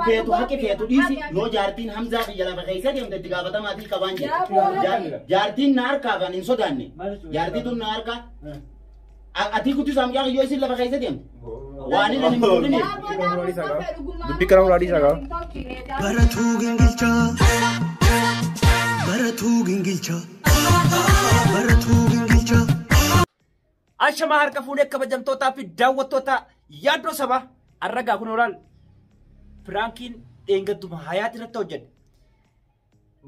Feetu haqi feetu dhiisi yoo jaartiin Hamzaa biyya lafa keessa deemte itti gaafatamaatii qabaan jedhe. Jaartiin na harkaa kan hin sodaanne. Jaartii tun na harkaa. Ati guddisaan mucaa yoo isin lafa keessa deemte. Waan inni hin fuudhine. Dubbii kana fuudhaa dhiisaa qaba. Baratuu gingilchaa. Baratuu gingilchaa. Baratuu gingilchaa. Ashamaa harka fuunee kabajamtootaa fi daawwattoota yaaddoo sabaa arragaa kun olaal piraankiin dheengadduma hayaati irratti hojjedhe.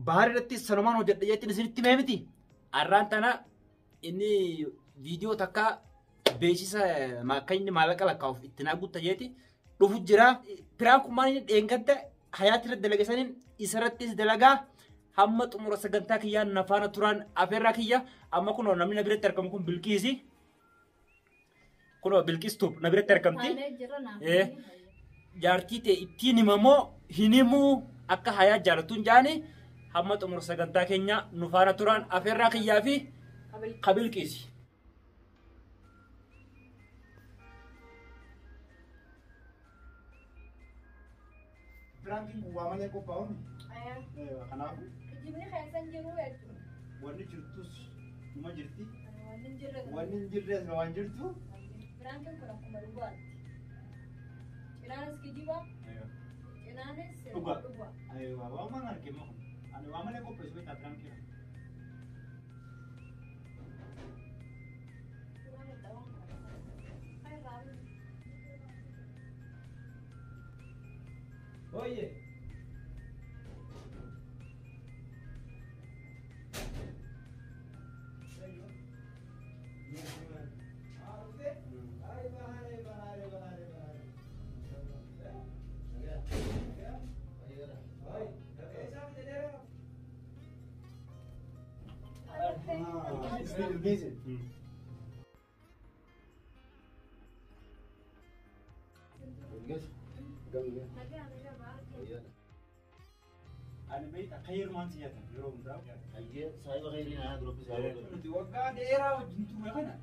Bahar irratti sanumaan hojjedhe jettiin isinitti himee miti. Arraan tana inni viidiyoo takka beeksisa akka inni maallaqa lakkaa'uuf itti naa guutta jeeti dhufu jira. Piraankummaan inni dheengadda hayaati irratti dalage saniin isarrattis dalagaa hamma xumura sagantaa kiyyaan na faana turan afeerraa kiyya amma kunoo namni na biratti argamu kun Bilqiisi. Kunoo Bilqiis Tuub na biratti argamti. Jaartii ta'e ittiin himamoo hin himuu akka hayaa jaalatuun jaani hamma xumura sagantaa keenya nu faana turan afeerraa kiyyaa fi kabilqiisi. Piraankiin kun waa malee qophaa'u miti. Kanaafuu Kijibni keessa hin jiru jechuudha. wanni jirtus numa jirti. Wanni hin jirre. Wanni hin jirres waan jirtu. Piraankiin kun akkuma dhugaatti. Cinaanis kijiba, cinaanis Dhugaa. dhugaa. Waan maan argee kun. Ani waa malee qopheessu beektaa piraankii kana. Suuraan itti waan kana. Kan irraa bitu. Ooyye. Nagaa nagaa baay'ee. Ani beektaa khayrumaan si nyaatan yeroo hundaa. Hayyee saayiba khayriin haa durabbi saayiba. Nuti waggaa dheeraa wajjin turre kana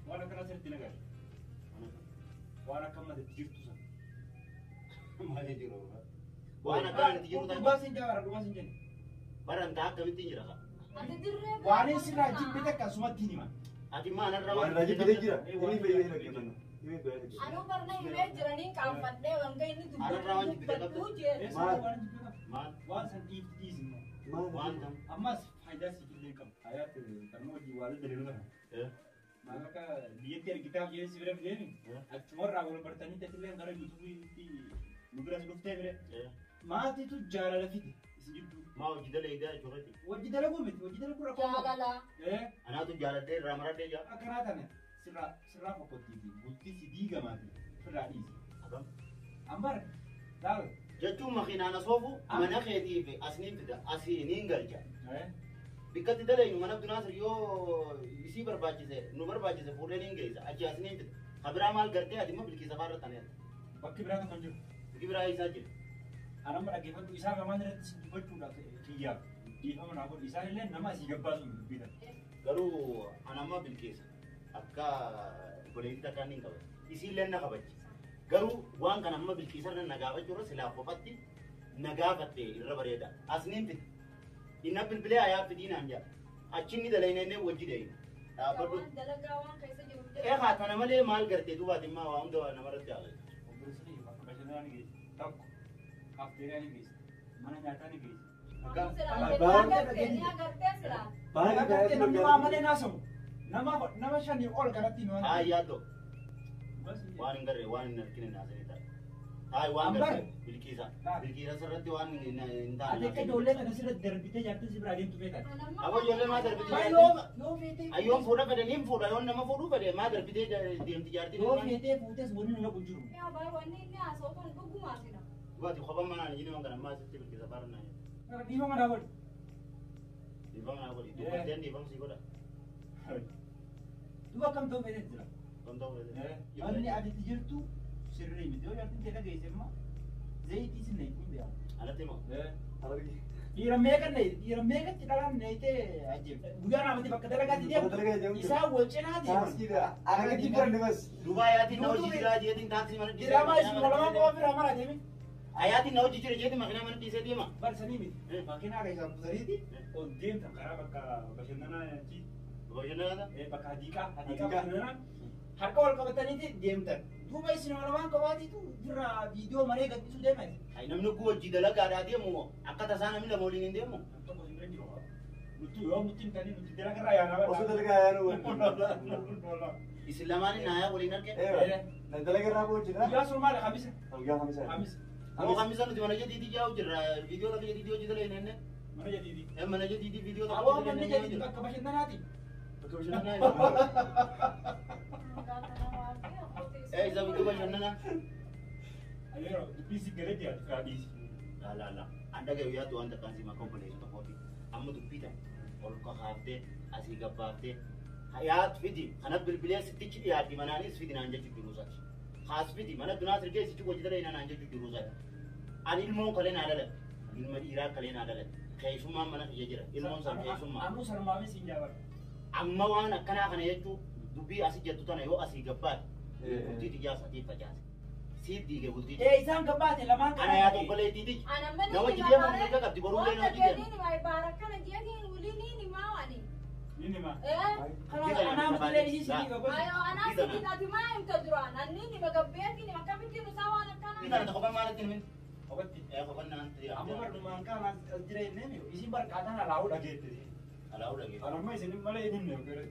waan akkana sirriitti nagarra. Waan akka ammatti jirtu sana. Maal jiru? Waan akka itti jiru Dhugaa siin jabaara dhugaa siin jenna. barantaa akkamittiin jira ka? Ati dirree Waan sirraa jibbe takka asumatti hin himan. Ati maal irra Waan irraa jibbite jira. Inni fayyadee dhaggeeffanna. Inni fayyadee Anuu barna himee jiraniin qaanfadhee wanga inni Anarraa waan jibbite qabda. dubbatu jee. Maal? Maal? Waan san dhiifti dhiisi immoo. Waan tam. Ammas faayidaa siif illee qabu. Hayaatti tarmoo hojii waa dalilu kana. Maallaqa biyyatti ergitaaf jedhee si bira fideemi. Achumarraa wal bartanii tatillee gara yuutuubiitti nu biras dhuftee bire. Maatiitu jaalala fide isin jidduu. Maa hojii dalagaa jechuudha. Hojii dalaguu miti hojii dalaguu rakkoo qabu. Jaalala. Anaatu jaaladhee irraa maradhee jaa. Akkanaa tana sirraa sirraa fokkottiiti bultii si diigamaati ofirraa dhiisi. Akkam? Ambar laal. Jechuun makiinaan asoofu mana keetii fi asniin fida asii niin galcha. Bikkatti daleenyu mana Abdunaasir yoo isii barbaachise nu barbaachise fuudhee niin geessa achi asniin fida. Kabiraa maal gartee ati immoo bilkiisa faarra taneera. Bakki biraa tokko hin jiru. Bikki biraa isaa jira. Anamma dhaggeeffadhu isaan lamaan irratti si dubbachuudhaaf kiyyaaf dhiifama naa godhu isaan illee nama asii gabbaasu dubbii tana. Garuu anamma bilkiisa akka obboleettii takka inni hin qaban. Isiillee na kabachi. Garuu waan kana amma bilkiisa irra na gaafachuurra silaa qofatti na gaafatte irra bareeda. Asniin fida. Inna bilbilee ayaa fidii naan jedha. Achi inni dalaynee wajji deeyna. Dhaabbadhu. Waan dalagaa waan keessa jiru. Eegaa tana malee maal gartee duubaati immoo waa hunda namarratti haala. Obboleessa kiyya bakka bashannanaa ni geessa. Tokko kaafteeriyaa ni geessa. Mana nyaataa ni geessa. Ni agartee silaa. Agartee namni waa malee naasamu. Nama nama shanii ol kanatti nu Haa yaaddoo waan hin garree waan hin argine naasanii ta'a. Haa waan Ambar. gartee bilkiisa. Bilkiisa sirratti waan hin taane. Ati akka ijoollee kana sirratti darbitee jaartii si biraa deemtu feetan. Aboo ijoollee maa darbitee Maa jaartii? yoo yoo feetee Ayyoon fuudha fedhe niin fuudha yoon nama fuudhuu fedhe maa darbitee deemti jaartiin. yoo feetee fuutes wanni nu naqu jiru. Yaa baay'ee wanni inni haasa'u kun dhugumaa sila. Dubaati kophaan manaan hin waan kana ammaa asitti bilkiisa faara naa jedhe. Dhiifama naa godhi. Dhiifama naa godhi. Dubbatteen dhiifama sii godha. Duba akkam ta'u feetee jira. Kan ta'u fedhe. Wanni ati itti jirtu sirrii miti. Yoo jaartiin ta'e dhageesse immoo zayitii sin naqi kun beekamu. Anatti himaa. Dhiira meeqa naqi dhiira meeqatti dhalaan naqitee ajjeefte. Guyyaa naamatti bakka dalagaatti deemtu. Isaan wal cinaa deeman. Akkatti baranne bas. Duubaa yaatiin na hojii jiraa jeetiin taaksii mana Diraamaa isin lamaan qofa biraa mara deemi. Hayaatiin na hojii jira jeeti makiinaa mana dhiisee deema. Barsanii miti. Makiinaa keessaa busaniiti ol deemtan karaa bakka bashannanaa achi. Bashannanaa? Bakka hadiiqaa. Hadiiqaa bashannanaa. Harka wal qabataniiti deemtan. Duuba isin lamaan qabaatiitu ofirraa viidiyoo maree gadhiisuu deeman. Ay namni kun hojii dalagaadhaa deemu akka tasaa namni lama waliin hin deemu. Tokko isin bira jiru. Nuti yoo nuti hin taane nuti dalagarraa yaanaa. Osoo dalagaa yaanuu. Isin lamaan naayaa waliin arge. Dalagarraa boo jira. Guyyaa sun maali kamisa? Guyyaa kamisa. Kamisa. Moo kamisa nuti mana jadiitii yaa'u jirra. Viidiyoo lafa jadiitii hojii dalee nenne. Mana jadiitii. Mana jadiitii viidiyoo lafa Awwaa manni jadiitii bakka bashannanaati. Bakka bashannanaa. Isa bakka bashannanaa. Ayeero dubbii si galee jira firaa dhiisi. La la la. Anda guyyaatti waan takkaan si maka obboleessu tokkooti. Amma dubbii tan ol kakaaftee asii gabbaaftee hayaat fidi kana bilbilee sittichi dhiyaatti manaanis fidi naan jechu jiruusaati. Haas fidi mana dunaa sirgee sichi hojii dalee naan jechu jiruusaati. Ani ilmoon kalee naa dhalatte. Ilma dhiiraa kalee naa dhalatte. Keessummaan mana kiyya jira. Ilmoon san keessummaa. Ammoo sanumaafis hin jaabatu. Amma waan akkanaa kana jechuu dubbii asii jettu tana yoo asii gabbaate bultii xiyyaa sadiif facaase. Siif diige bultii. Isaan gabbaate lamaan Ana yaa obboleettiiti. Na wajji deemu mirga qabdi boruu na wajji deemu. Ni nima. Itana tokko maalitti himin? Obbatti. Kophaan naan Amma barnumaan kaan as jira jennee isin barqaataan alaa'uu dhageette. Alaa'uu dhageette. Anamma isin malee hin himne.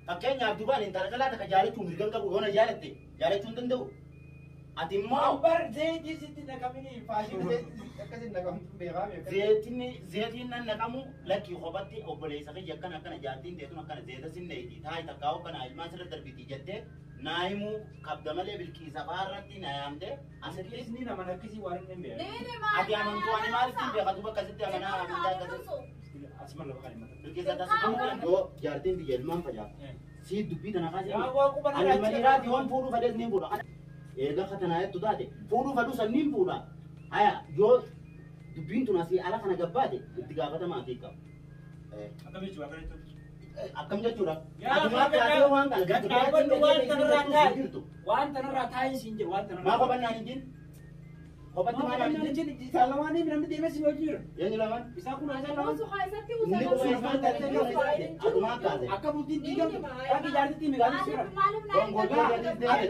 Fakkeenyaaf dubaan intala dhalaa takka jaalachuu mirga qabu yoo na jaalatte jaalachuu hin danda'u. Ati immoo Bar zeetii sitti naqamini faashinii zeetii akkasiin naqamtu beekaa beekaa. Zeetiin nan naqamu lakkii kophatti obboleessa kiyya akkana akkana jaartiin teetun akkana zeeta sinneeti taayi takkaa hokkana ilmaan sirra darbitii jettee naa himuu qabda malee bilqiisa fa'aarratti na yaamte asitti. Isni nama akkasii waan hin beekne. Ati amantuu ani maalitti hin beekatu bakka sitti amanaa amantaa akkasii. Asuma lafa kan himatan. Bilqiisa taasifamu yoo jaartiin biyya ilmaan facaafte. Si dubbii tana kaasee. Yaa waa quba Ani ilma dhiiraati yoon fuudhuu fedhes ni fuudha. Erga katanaa jettu taate fuudhuu fedhu san ni fuudha. Haya yoo dubbiin tun asii ala kana gabbaate itti gaafatamaa fi qaba. Akkam jechuudha akkana jechuudha. Akkam jechuudha. Yaa Ati maaf kaasee waan kana gad dhaabbadhu waan tanarraa taa'i. jirtu. Waan tanarraa taa'i siin jedhu waan tanarraa. Maa kophannaan hin jin? Kophatti maal Maal hin jin? hin isaan lamaanii namni deemee si wajjin jira. Eenyu lamaan? Isaan kun isaan lamaan. Inni quba isaan taate atumaa kaase. Akka bultiin diigamtu akka jaartitti miidhaanii jira.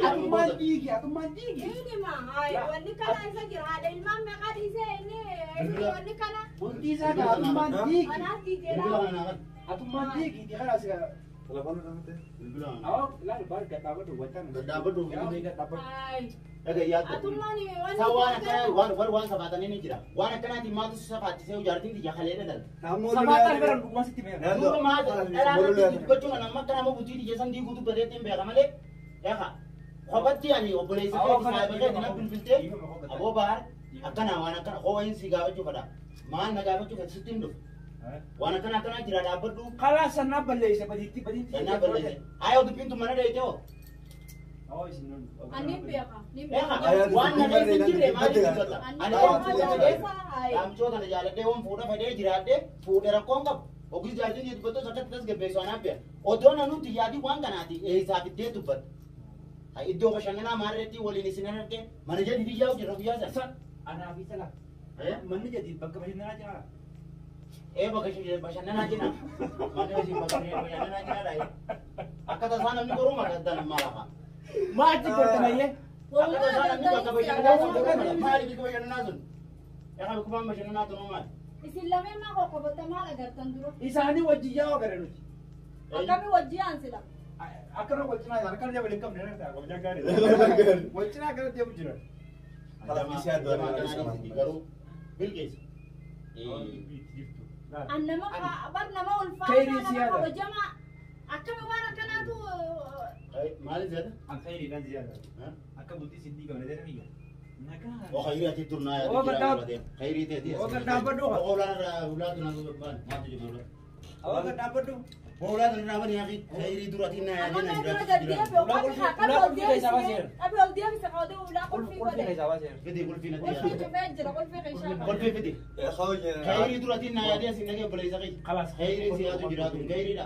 Atummaan diigi atummaan diigi. Bultii isaa kaa atummaan diigi. Bilbila kana naa Atummaan diigi karaa si kaa. Telefoon irratti. Bilbila kana. Awwa laal baar gad dhaabbadhu wachaan. Gad dhaabbadhu. Yaa gad dhaabbadhu. Dhaga yaaddu. Isaa waan akkanaa waan warri waan safaatanii ni jira. Waan akkanaatiin maaltu si safaachisee jaartiin tiyya kalee dhalatte. Sabaataan bara dhuguma sitti beeka. Duuba maal dhalaa irratti dubbachuun kan amma akka nama bultii tiyya san diiguu dubbateetti hin beeka malee. Eegaa kophatti ani obboleessa keeti saahiba keeti na bilbiltee aboo baar akkana waan akkana hoo'in si gaafachuu fedha. Maal na gaafachuu fedha sitti hin dhufu. Waan akkana akkanaa jira dhaabbadhu. Karaa sannaa balleessa badiitti badiitti. Sannaa balleessa. Ayoo dubbiin tun mana dheeyte hoo. Eegaa waan na keessa hin jirre maaliif dubbatta? Ani waan fuudha fedhee dhaamchoo tana jaaladhee waan fuudha fedhee jiraadhee fuudhe rakkoon qabu. Ogis jaartiin dubbattoos akkatti tasgabbeessu anaaf beeka. Otoo nanuutti yaadii waan kanaati eessaaf iddee dubbatta. Iddoo bashannanaa maarreetti waliin isin arge mana jadiitii yaa'u jira guyyaa sana. Anaa fi sala. Manni jadi bakka bashannanaa jira. Bakka bashannanaa jira. Manni hojii bakka bashannanaa jira. Akka tasaa namni qoruu maqaa nama lafa. Maatii gortanayyee. Akka tasaa namni bakka bashannanaa sun qoruu mala. Maali bakka bashannanaa sun? Yaa bakka bashannanaa sun maali? Isin lameen maa qoqqobatta maal agartan dura? Isaanii wajjin yaa'u agarre nuti. Akkami wajjin aansila? Akkana wal cinaa harkaan jabal hin qabne na ta'a. Wajjin gaarii. Wal cinaa akkana deemu jira. Garuu bilqeessa. Annama bar nama ulfaataa nama kabajamaa akkami waan akkanaatu Maali ziyada? An khayriidhaan ziyaada. Akka bultii sin diigamne jedhame iyya. Nagaa. O khayrii ati turnaa Oo gaddaa. Khayrii teeti. Oo gad dhaabbadhu. O ulaan ulaa tunaa baan maaltu jiru. Awwa gad dhaabbadhu. O ulaa tunaa baan yaaqi khayrii dura ati naa amma yaadee mee na dura jiraatu gad jira. deebi'u qabi ol deebise qabi ol deebise qabi ulaa qulfii Qulfii godhe keessaa baaseera. Fidi qulfii natti qulfii yaadee. cufee jira qulfii keessaa Qulfii fidi. Khawja. Khayrii dura ati naa yaadee sin nagee obboleessa kiyya. Khalaas. Khayrii si yaadu jiraatu khayriidha.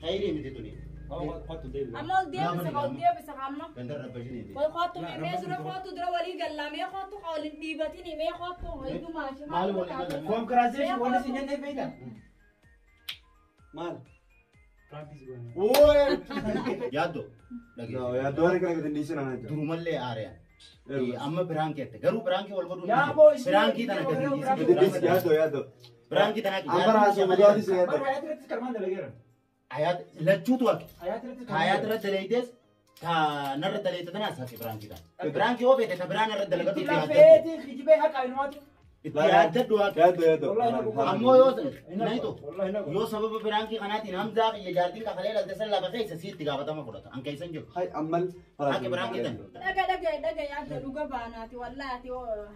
Khayrii miti tuni. Kottu deebi. Amma ol deebisa ol deebisa amma. Gandar rabbashiniiti. Wal kottu mee dura kottu dura walii gallaa mee kottu ol hin dhiibatini mee kottu hedduu Maal walii gallaa? Congratulations wanni si jennee beekta. Maal? Practice goone. Yaaddoo. No, yaaddoo waan kana gadi dhiisin ana jechuudha. Durumallee aariyaan. Amma piraankii jette garuu piraankii wal godhuun Yaa boo, isin- piraankii tana gadi Gadi dhiisi yaaddoo yaaddoo. Piraankii tana Amma raasuu dhugaatii si yaaddoo. Bara hayaati irratti kalmaan dalageera. Hayaat lachuutu haqe. Hayaati irratti Hayaat irra daleeytes ta narra daleeyte tanaas haqe piraankii tana. Piraankii yoo feete ta biraan irra dalagadhu Itti itti yaaddadhu. lafeeti kijibee haqa inumaatu. Itti yaaddadhu haqe. Yaaddoo yaaddoo. Ammoo yoo nayito yoo sababa piraankii kanaatiin Hamzaa kiyya jaartiin kakalee dhalte san lafa keessa si itti gaafatama fudhata. An keessan jiru. Hai ammal. Haqe piraankii tana. Dhaga dhaga dhaga yaadda dhuga baanaati wallahi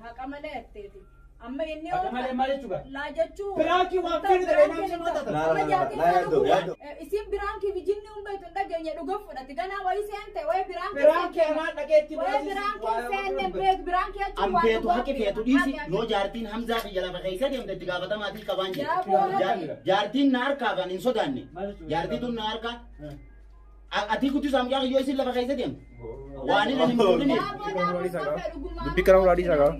haqa malee jetteeti. Amma inni Haqa malee maal jechuudha? Laa jechuu. Piraankii waan fedhe ta'e namni matata. Laa laa laa yaaddoo yaaddoo. Isin biraankii bijinni hin beektu hin dhageenye dhuga fudhate ganaa wayii seente wayii biraankii. Piraankii anaa dhageetti Wayii biraankii seenne beek biraankii jechuun An feetu haqi feetu dhiisi yoo jaartiin Hamzaa kiyya lafa keessa deemte itti gaafatamaatii qabaan jedhe. Jaartiin na harkaa kan hin sodaanne. Jaartii tun na harkaa. Ati guddisaan mucaa kiyyoo isin lafa keessa deemte. Waan inni hin fuudhine. Dubbii kana ulaa dhiisaa qaba.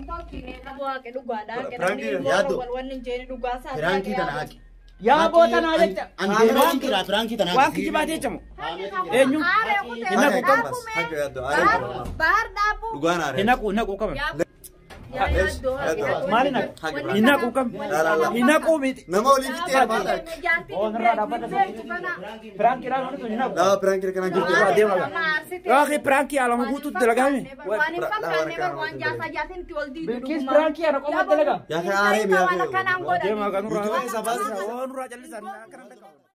Piraankii tana haqi. Yaa boo tanaa jecha. An deemee jira piraankii tana Waan haqi. kijibaatee jechamu. Eenyu? Haqe yaaddoo. Bahar dhaabu. Dhugaan aaree. Hin haqu hin haqu qaban. Maali naqu? Hin haqu qaban. Hin haqu miti. Nama olii fixee maal? Piraankii dhaan wanti sun hin haqu. Laa piraankii kana jirtu. Deema gaa. Waaqni piraankii alama guutuutti dalagame. Waan hin fakkaanne bar waan jaarsaa jaartiin itti ol diidu. Bilkiis piraankii ana qofa dalaga. Yaa aaree miyaa. Akkanaan godhan. Deema gaa nurraa. Yuutuubii isa baasisa. Nurraa callisan akkana dhaqaba.